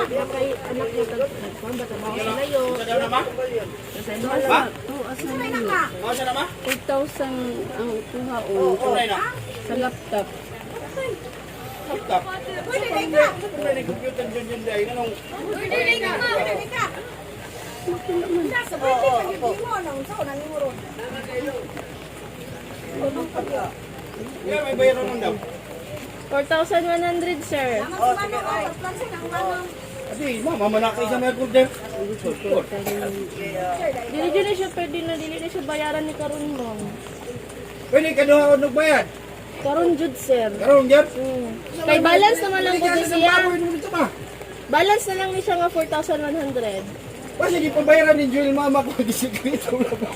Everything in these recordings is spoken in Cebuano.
Kay anak mo tag nagkuan ba trabaho sa layo. Wala, tuas na ninyo. 8,000 ang kuha o sa laptop. Yeah, may bayaran nun daw. 4,100, sir. Kasi, mama, manakay sa may order. Dili jud na siya pwede na dili na siya bayaran ni karon, ma'am. Pwede ka doon nagbayad. Karon jud, sir. Karoon dyan. Kay balance naman lang po siya. Dito ba? Balance na lang ni siya nga 4,100. Kasi di pabayaran ni Joel mama ko di sekreto na ba?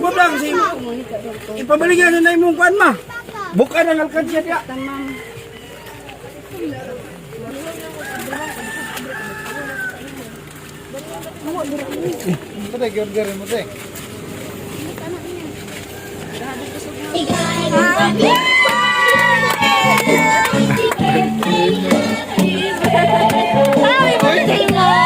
Mo lang si ipabaligyan na na imong kuan ma. Buka na ng alkansya diya. Tamam. Patay order mo te. Happy birthday, ma'am! Happy birthday, ma'am!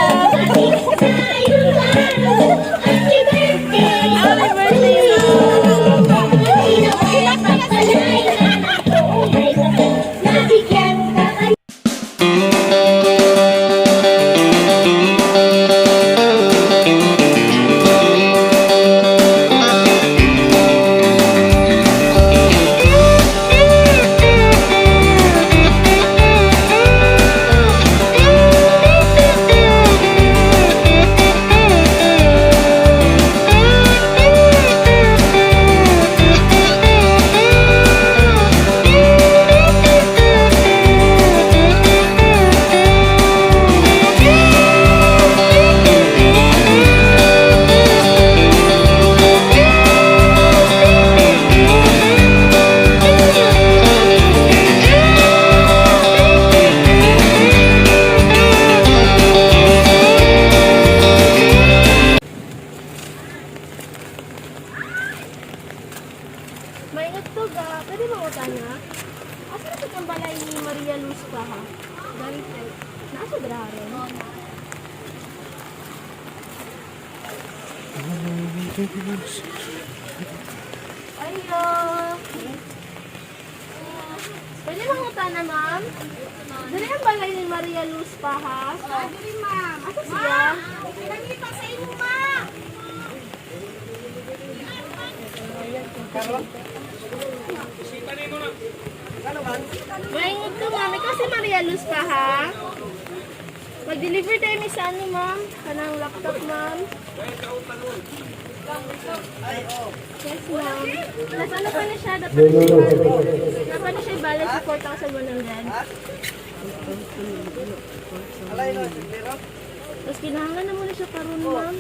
Maingat to ga. Pwede mangutana? Asa na sa balay ni Maria Luz pa ha? Dante. Nasa draro. Ayo. Pwede mangutana, ma'am? Dali ang balay ni Maria Luz pa ha? Dili, ma'am. Asa siya? Nangita sa imo, ma'am. Maingat to, ma'am. Ikaw si Maria Luz pa ha? Mag-deliver tayo ni sa ano, ma'am? Kanang laptop, ma'am. Yes, ma'am. Nasa ano pa na siya? Dapat na siya. Dapat na siya balance sa 4,100. Tapos kinahanglan na muna siya karon, ma'am.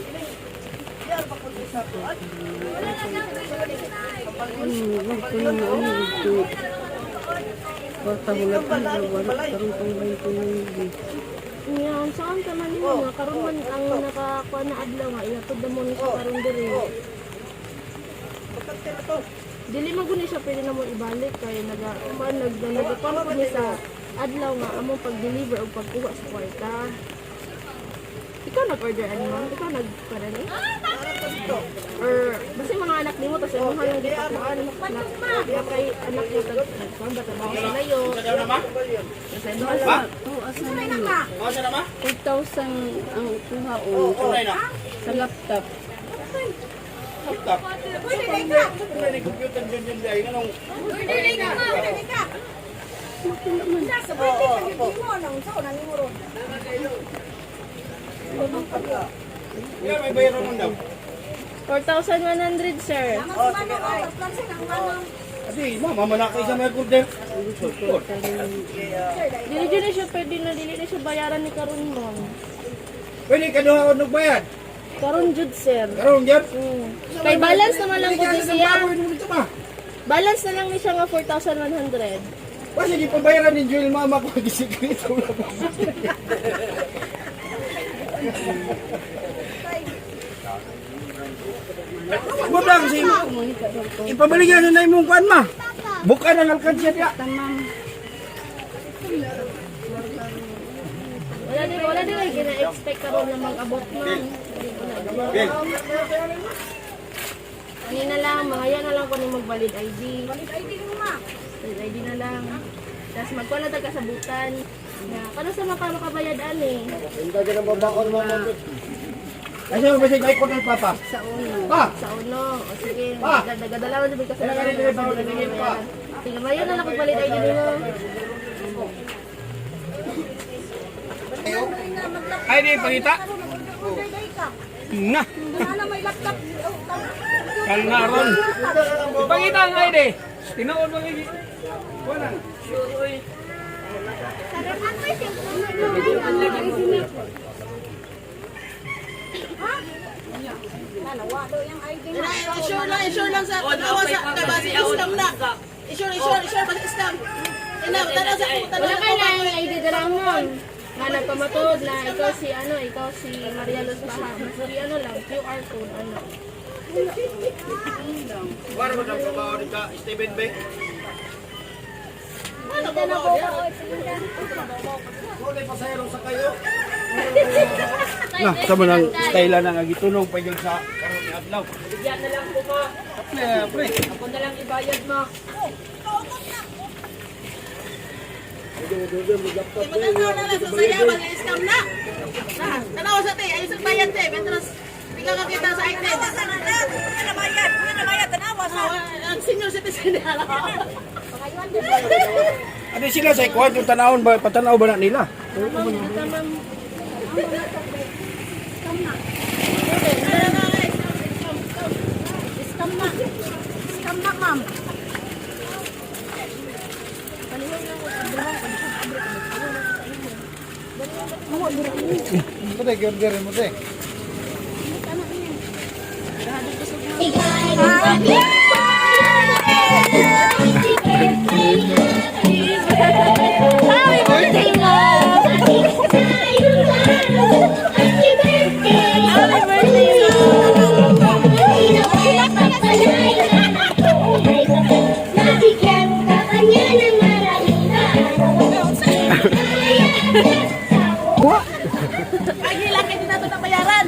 Wag ko na ano ito. Kwarta wala pa wala karon pang 29. Yan, saan ka man yun nga? Karon man ang nakakuha na adlaw nga, ihatod na mo ni siya karon diri. Dili man guni siya pwede na mo ibalik kay naga kuan nag nagakuan po ni sa adlaw nga among pag-deliver o pagkuha sa kwarta. Ikaw nag-order ani, ma'am? Ikaw nag para ni? Or basta yung mga anak nimo tas imong lang gipakuan na, na kay anak mo tag nagkuan ba trabaho sa layo. Wala, tuas na ninyo. 8,000 ang kuha o sa laptop. Computer dyan dyan dyan. Anong Yeah, may bayaran nun daw. 4,100, sir. Kasi, mama, manakay sa may order. Dili jud na siya pwede na dili na siya bayaran ni karon, ma'am. Pwede ka doon nagbayad. Karon jud, sir. Karoon dyan. Kay balance naman lang po ni siya. Dito ba? Balance na lang ni siya nga 4,100. Kasi di pabayaran ni Joel mama ko di sekreto na ba? Mo lang si ipabaligyan na na imong kuan ma. Buka ng alkansya diya. Wala din ay gina-expect karon na mag-abot, ma'am. Bill. Ani na lang, mahaya na lang ko ni mag-valid ID. Valid ID mo, ma. Valid ID na lang. Tapos magkuha na tayo kasabutan. Na, kano sa maka makabayad ani? Ay, siya, basig, ay, kunal papa. Sa uno. Pa! Sa uno. O sige, Pa! nagadalawa na ka sa Kailangan rin ba, nalingin pa. Sige, mayo na lang kung valid ID mo. Ay, di, pangita. Order day ka. Na. Wala may laptop. Kalna ron. Pangita ang ID. Tinuod mo gigi. Wala. Sure lang sa tanawa sa tabasi Islam na. Sure, sure, sure basta Islam. Ina, tanaw sa tanaw. Wala kay na yung ID dala mo. Nga nagpamatod na ikaw si ano, ikaw si Maria Luz Baha. Maski ano lang, QR code ano. Wala mo nang trabaho ni ka, Steven B. Wala pasahero sa kayo. Na, sa mo nang style na nga gitunong pa yun sa karon ni adlaw. Bigyan na lang ko ma. Pre, pre. Ako na lang ibayad ma. Tanaw na lang sa saya basta Islam na. Tanaw sa te, ayo sa bayad te, mentras di ka kakita sa item. Wala bayad. Wala bayad. Tanawa sa. Ang senior citizen nila. Ano sila sa ikuan yung tanawon ba patanaw ba na nila? Ma'am, dito ma'am. Scam na. Scam na, ma'am. Happy birthday, ma'am! Happy birthday! Happy birthday, ma'am! Nabigyan ka kanya ng maraming Ay, hila kay dito na bayaran.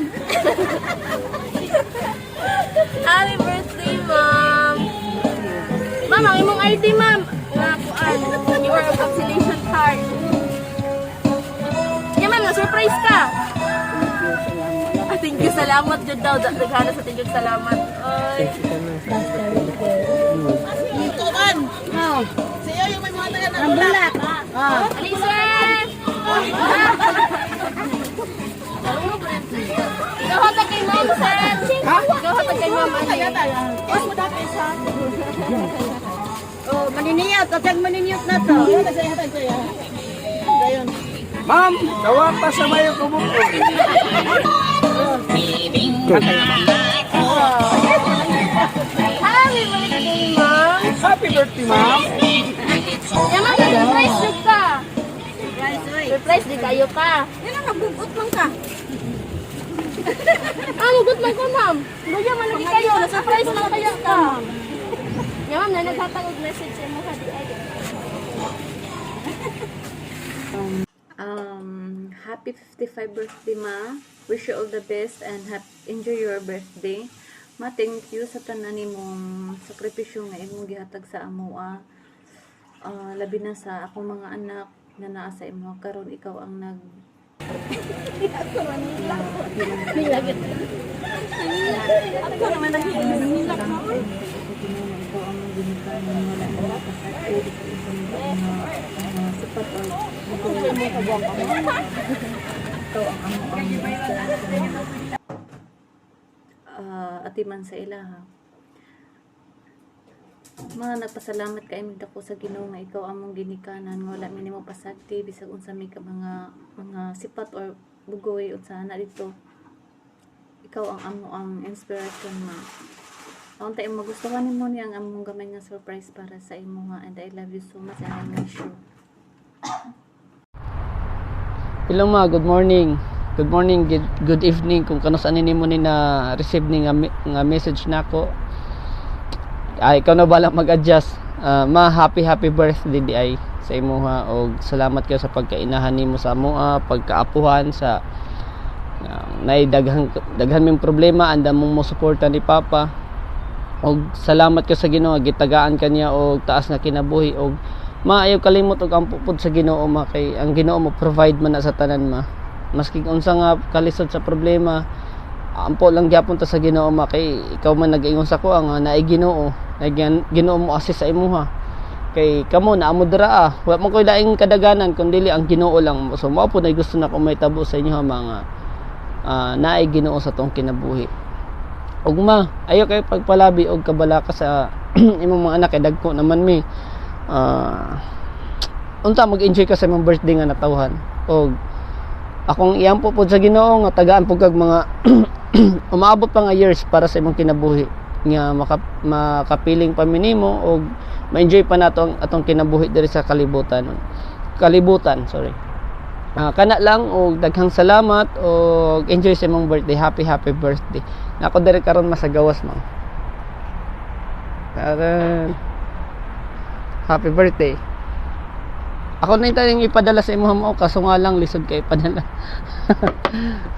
Happy birthday, ma'am! Ma'am, ang imong ID, ma'am! Nga kuan, your vaccination card. Yeah, ma'am, na-surprise ka! Ah, thank you, salamat jud daw. Daghana sa thank you, salamat. Ay. Tukan. Siyo yung may mga taga na bulak. Ali, sir! Ikaw hatag kay ma'am, sir! Ikaw hatag kay ma'am, ano? Mas mo dati sa. Oh, maniniyot. Kasag maniniyot na to. Ma'am, dawata sa mayo kubuko. Happy birthday, ma'am! Happy birthday, ma'am. Yeah, ma'am, surprise jud ka! Surprise, di kayo ka. Yan ang nabugot man ka. Ah, mugot man ko, ma'am. Luya man lagi kayo. Na-surprise man kayo ka. Yeah, ma'am, na naghatag og message sa imo di ay. Happy 55 birthday, Ma. Wish you all the best and enjoy your birthday. Ma, thank you sa tanan nimong sakripisyo nga imong gihatag sa amoa. Ah, labi na sa akong mga anak na naa sa imo karon ikaw ang nag atiman sa ilaha. Mga nagpasalamat kay mi dako sa Ginoo nga ikaw among ginikanan nga wala mi nimo pasagti bisag unsa mi ka mga sipat or bugoy unsa na dito. Ikaw ang amo ang inspiration ma. Ang tayo magustuhan nimo ni ang among gamay nga surprise para sa imo nga and I love you so much and I miss you. Hello ma, good morning. Good morning, good evening kung kanus ani nimo ni na receive ni nga, nga message nako. Ay, ikaw na bala mag-adjust. Ah, ma, happy happy birthday di ay sa imuha og salamat kayo sa pagkainahan nimo sa amoa, pagkaapuhan sa nay daghan daghan ming problema, andam mong mo suporta ni Papa. Og salamat ka sa Ginoo, gitagaan kaniya og taas nga kinabuhi. Og maayo kalimot og ampo pud sa Ginoo, ma, kay ang Ginoo mo provide man na sa tanan, ma. Maski unsa nga kalisod sa problema, ampo lang gyapon ta sa Ginoo, ma, kay ikaw man nag-ingon sa ko ang naay Ginoo, naay Ginoo mo assist sa imuha, kay kamo na amo dira, ah, wa man koy laing kadaganan kun dili ang Ginoo lang. So mao pud ay gusto na ko may tabo sa inyo ha, mga naay Ginoo sa tong kinabuhi. Ug ma, ayo kay pagpalabi og kabalaka sa imong mga anak kay dagko naman mi. Unta mag-enjoy ka sa imong birthday nga natawhan. Og akong iampo pod sa Ginoo nga tagaan pud kag mga umaabot pa nga years para sa imong kinabuhi nga makapiling pa mi nimo og ma-enjoy pa nato ang atong kinabuhi diri sa kalibutan kalibutan, sorry. Kana lang og daghang salamat og enjoy sa imong birthday. Happy happy birthday. Nako diri karon masagawas, ma'am. Karon, happy birthday. Ako na yung ipadala sa imo mo, kaso nga lang lisod kay ipadala.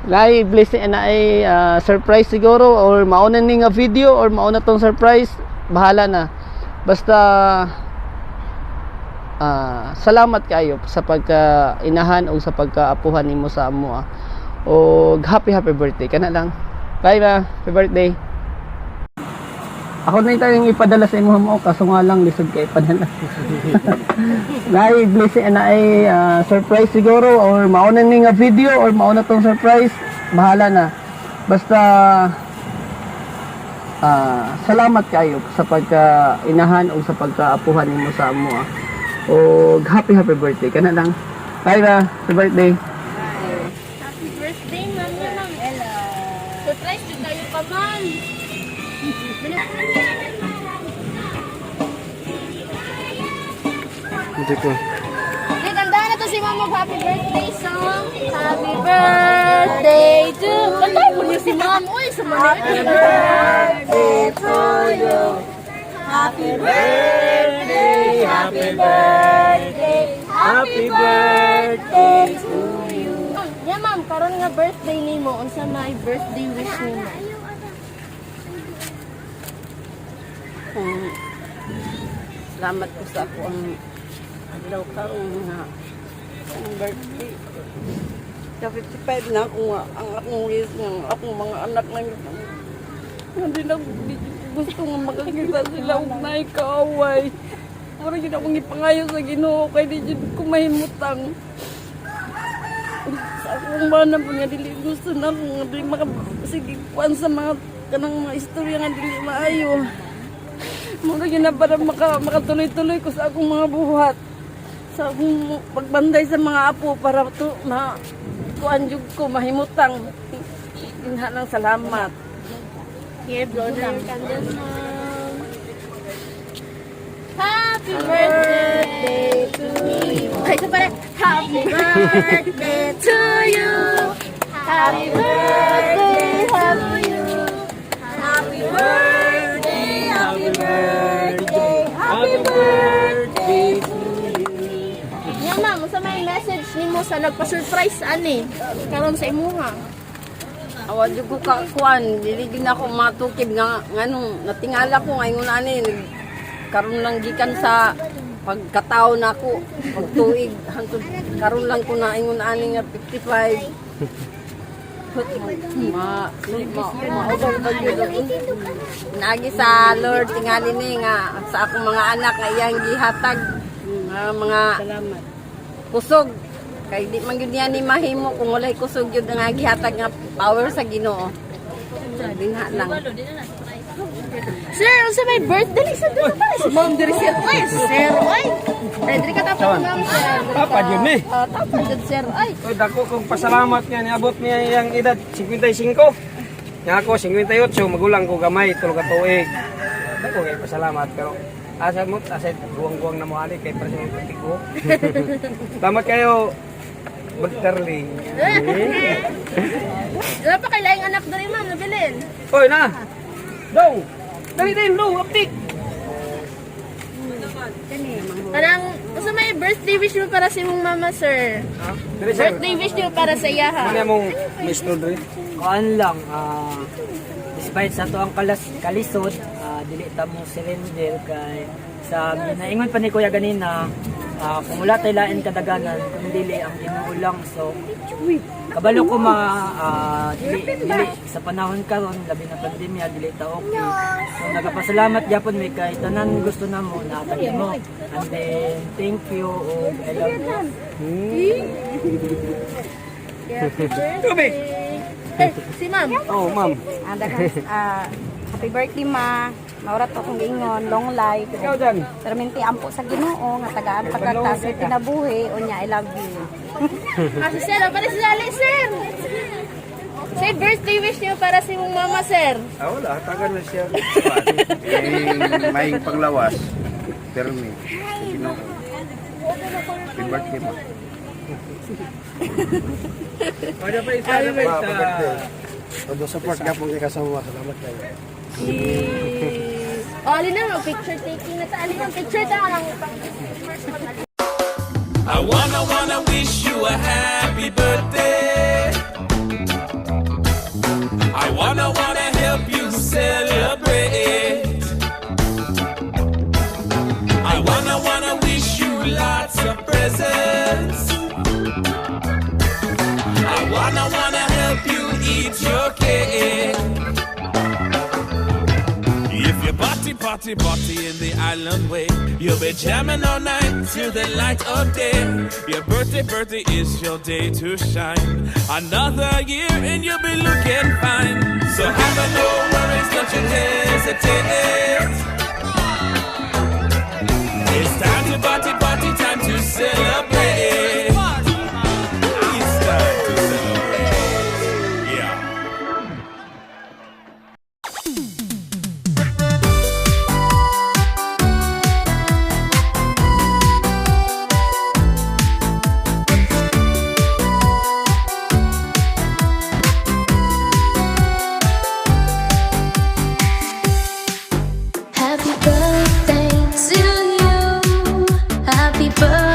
Naay blessing, naay surprise siguro, or mauna ni nga video or mauna tong surprise, bahala na. Basta salamat kayo sa pagka inahan o sa pagkaapuhan nimo sa amo, ah. Og happy happy birthday kana lang. Bye ba. Happy birthday. Ako na yung ipadala sa imo mo, kaso nga lang lisod kay ipadala. Naay blessing, naay surprise siguro, or mauna ni nga video or mauna tong surprise, bahala na. Basta salamat kayo sa pagka inahan o sa pagkaapuhan nimo sa amo, ah. Og happy happy birthday kana lang. Bye ba. Happy birthday. Happy birthday, ma'am. Ma'am. Hello. Surprise jud kayo pa, ma'am. Hindi ko. Hey, tandaan na to si Mama happy birthday song. Happy birthday to. Kantahan mo niyo si Ma'am. Uy, sa Happy birthday to you. Happy birthday, happy birthday, happy birthday to you. Yeah, ma'am, karon nga birthday nimo, unsa may birthday wish nimo? Salamat ko sa ako ang adlaw karon nga ang birthday. Sa 55 na ako nga, ang akong wish nga akong mga anak lang nga di na di gusto nga makakita sila og naay kaaway. Mura gyud akong ipangayo sa Ginoo kay di jud ko mahimutang. Sa akong bana po nga dili gusto na ako nga dili maka sige kuan sa mga kanang mga istorya nga dili maayo. Mura gyud na para makatuloy-tuloy ko sa akong mga buhat. Sa akong pagbanday sa mga apo para to ma kuan jud ko mahimutang. Inha lang, salamat. Here, blow na your candles, ma'am. Happy birthday to you. Ay, ito pala. Happy birthday to you. Happy birthday, happy you. Happy birthday, happy birthday, happy birthday to you. Yeah, ma'am, unsa may message nimo sa nagpa-surprise ani karon sa imuha? Awa jud ko ka kuan, dili jud na ako matukib nga nganong natingala ko ngayon ani karon lang gikan sa pagkatao nako, pagtuig hangtod karon lang ko na ingon ani nga 55. Ma ma maubag ba gyud ako. Naagi sa Lord tingali ni nga sa akong mga anak nga iyang gihatag nga mga kusog kay di man gyud niya ni mahimo kung walay kusog gyud nga gihatag nga power sa Ginoo. Dinha lang. Sir, unsa may birthday sa dito pa si Ma'am diri sir. Oy, sir, oy. Ay, diri ka tapos, ma'am, sir. Diri Tapa ka. jud ni. Ah, tapa jud, sir. Ay, Oy, dako kong pasalamat nga niabot niya iyang edad 55. Nga ako 58, magulang ko gamay tulo ka tuig. Dako kay pasalamat pero asa mo asa guwang-guwang na mo ali kay para sa mga ko. Salamat kayo. Magtarling. wala pa kay laing anak diri, ma'am, nabilin. Oy na. Dong. Dali din, dong, aptik. Parang, unsa may birthday wish mo para sa imong mama, sir? Dili, sir. Birthday wish niyo para sa iya, ha? Ano mong maestro dre? Kuan lang, despite sa ato ang kalisod, dili ta mo surrender kay sa ginaingon pa ni Kuya ganina, kung wala tay lain kadaganan kung dili ang Ginoo lang. So kabalo ko ma dili sa panahon karon, labi na pandemya, dili ta okay. So nagapasalamat gyapon mi kay tanan gusto namo nahatag mo, and then thank you ug I love you. Happy birthday. Tubig. Eh, si ma'am. Oh, ma'am. Happy birthday, ma. Maurat to kong giingon, long life. Ikaw dyan. Perminti ampo sa Ginoo nga tagaan pagkataas sa kinabuhi unya, I love you. Ah, si sir. Para si Lali, sir. Say birthday wish niyo para sa imong mama, sir. Ah, wala. Hatagan na siya. Eh, may panglawas. Pero may. Sa Ginoo. Happy birthday, ma. Pwede pa i-celebrate. Todo support ka pong ikasama. Salamat kayo. Eh. Oh, alin na, picture taking na ta. Alin na, picture ta lang. First one. I wanna wanna wish you a happy birthday. I wanna wanna help you celebrate. I wanna wanna wish you lots of presents. I wanna wanna help you eat your cake. If you party, party, party in the island way, you'll be jamming all night till the light of day. Your birthday, birthday is your day to shine. Another year and you'll be looking fine. So have a no worries, don't you hesitate. It's time to party, party, time to celebrate. It's time to celebrate. Yeah. Happy birthday to you. Happy birthday.